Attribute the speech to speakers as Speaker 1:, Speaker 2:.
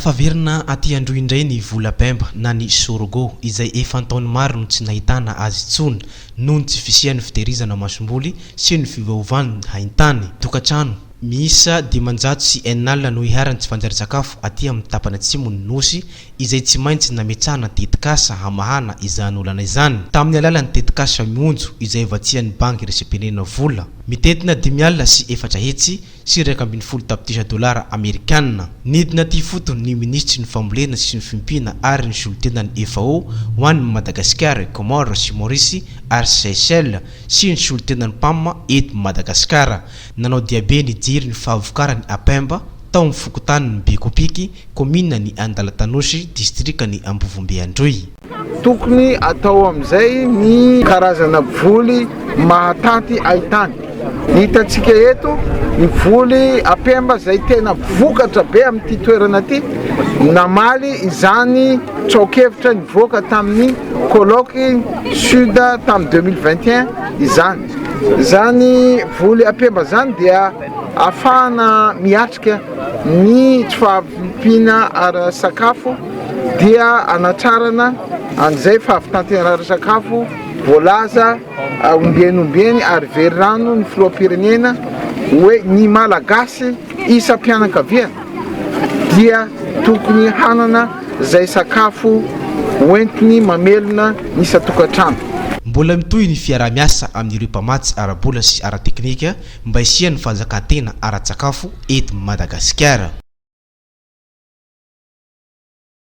Speaker 1: Tafaverina aty Androy indray ny vola Pemba na ny Sorgho izay efa an-taony maro no tsy nahitana azy intsony noho ny tsy fisian'ny fitehirizana masomboly sy ny fiovaovan'ny haintany. Tokantrano miisa 605 no iharan'ny tsy fanjarian-tsakafo aty amin'ny tapany atsimon'ny Nosy izay tsy maintsy nametrahana tetikasa hamahana izany olana izany tamin'ny alalan'ny tetikasa Mionjo izay vatsian'ny Banky Iraisam-pirenena vola mitentina 411 tapitrisa dolara amerikanina. Nidina aty ifotony ny minisitry ny Fambolena sy ny Fiompiana ary ny solontenan'ny FAO ho an'i Madagasikara, Comores sy Maurice ary Seychelles sy ny solontenan'ny PAM eto Madagasikara. Nanao diabe nijery ny fahavokaran'ny Apemba tao amin'ny fokontanin'i Bekopiky, kaominina ny Andalatanosy, distrikan'i Ambovombe Androy.
Speaker 2: Tokony atao amin'izay ny karazana voly mahatanty haintany. Ny hitantsika eto, ny voly apemba izay tena vokatra be amin'ity toerana ity, namaly izany tsoa-kevitra nivoaka tamin'ny colloque sud tamin'ny 2021 izany. Izany voly apemba izany dia ahafahana miatrika ny tsy fahampiana ara-sakafo dia anatrarana an'izay fahavitan-tena ara-sakafo voalaza ombieny ombieny ary very rano ny filoham-pirenena hoe ny Malagasy isam-pianakaviana dia tokony hanana izay sakafo hoentiny mamelona ny isan-tokantrano.
Speaker 1: Mbola mitohy ny fiaraha-miasa amin'ireo mpamatsy ara-bola sy ara-teknika mba hisian'ny fanjakan-tena ara-tsakafo eto Madagasikara.